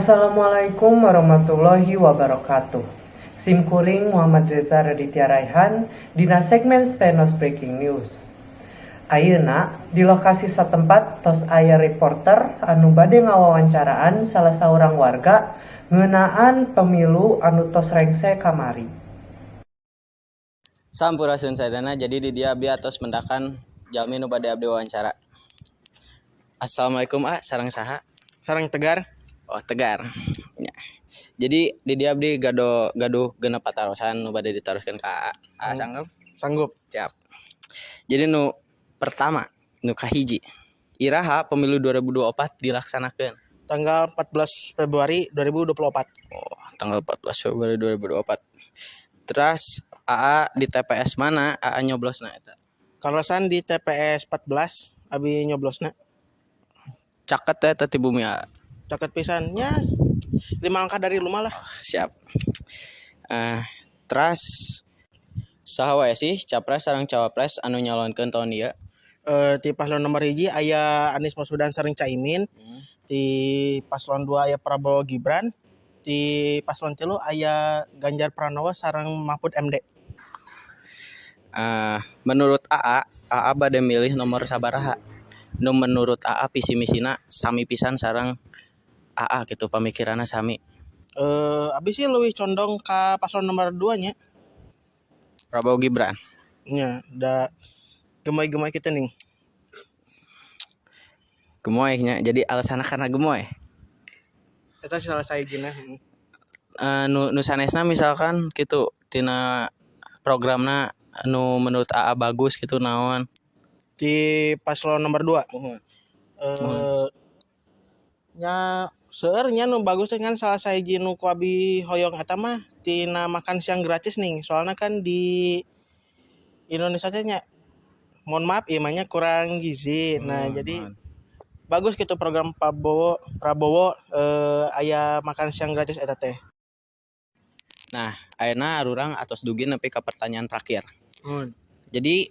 Assalamualaikum warahmatullahi wabarakatuh. Sim kuring Muhammad Reza Raditya Raihan dina segmen Stenos Breaking News. Ayeuna di lokasi satempat tos aya reporter anu bade ngawawancaraan salah saurang warga ngeunaan pemilu anu tos rengse kamari. Sampurasun sadayana. Jadi di dieu abdi atos mendakan jalmi nu bade abdi wawancara. Assalamualaikum, A, sareng saha? Sareng Tegar. Oh, Tegar. Ya. Jadi di dieu abdi gaduh 6 patarosan nu bade ditaroskeun ka A. A sanggup? Sanggup. Siap. Jadi nu pertama, nu kahiji. Iraha pemilu 2024 dilaksanakeun? Tanggal 14 Februari 2024. Oh, tanggal 14 Februari 2024. Terus AA di TPS mana AA nyoblosna eta? Kaleresan di TPS 14 abi nyoblosna. Caket teh eta ti bumi AA? Caket pisan nya, 5 langkah dari rumah lah. Siap. Terus saha wae sih capres sareng cawapres anu nyalonkeun tahun ieu? Di paslon nomor 1 aya Anies Baswedan sareng Cak Imin. Di paslon 2 aya Prabowo Gibran. Di paslon 3 aya Ganjar Pranowo sareng Mahfud MD. Menurut AA, AA bade milih nomor sabaraha? Nu menurut AA visi misina sami pisan sareng AA gitu, pamikiranna sami. Abi sih leuwih condong ka paslon nomor 2 nya. Prabowo Gibran. Nya, da gemoy-gemoy kitu nih. Gemoy nya, jadi alasanna karena gemoy. Eta sih salah sahijina. Nu sanesna misalkan gitu tina programna nu menurut AA bagus gitu naon? Di paslon nomor 2. Muhun. Nya seueur nya nu bagus teh, kan salah sahiji nu ku abi hoyong eta mah tina makan siang gratis nih. Soalna kan di Indonesia teh nya, mohon maaf ieu mah nya, kurang gizi. Nah, jadi bagus gitu program Prabowo Prabowo aya makan siang gratis eta teh. Nah, ayeuna urang atos dugi nepi ka pertanyaan terakhir. Jadi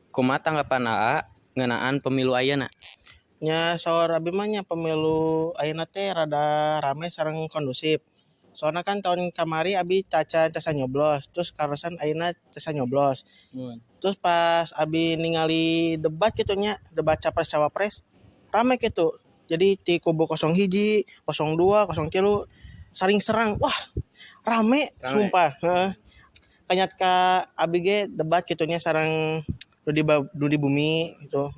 kumaha tanggapan AA ngeunaan pemilu ayeuna? Nya, saur abi mah nya pemilu ayeuna teh rada rame sareng kondusif. Soalna kan tahun kamari abi tacan tiasa nyoblos, terus kaleresan ayeuna tiasa nyoblos. Terus pas abi ningali debat kitu nya, debat capres cawapres rame kitu. Jadi ti kubu 01, 02, 03 saling serang. Wah, rame, Rame. Sumpah, heeh. Kanyat ka abi ge debat kitu nya sareng nu di bumi gitu.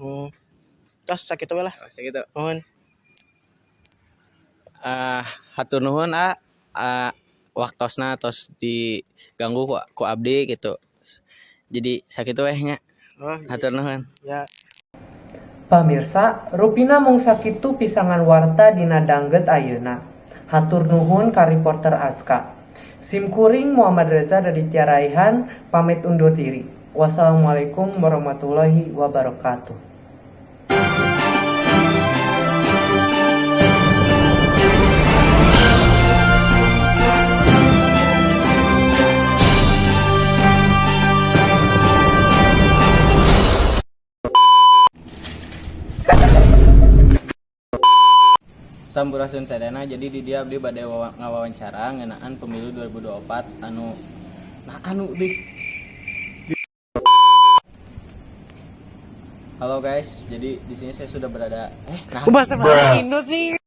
Tos sakitu we lah. Oh, sakitu. Nuhun. Hatur nuhun A, waktosna tos diganggu ku abdi gitu. Jadi sakitu weh nya. Oh, Hatur nuhun. Ya. Pamirsa, rupina mung sakitu pisangan warta dina dangget ayeuna. Hatur nuhun ka reporter Aska. Sim kuring Muhammad Reza Raditya Raihan pamit undur diri. Wassalamualaikum warahmatullahi wabarakatuh. Sampurasun sadayana. Jadi di dieu abdi bade ngawawancara ngeunaan pemilu 2024 anu nah anu di. Halo guys, jadi di sini saya sudah berada nah Bahasa Indo sih.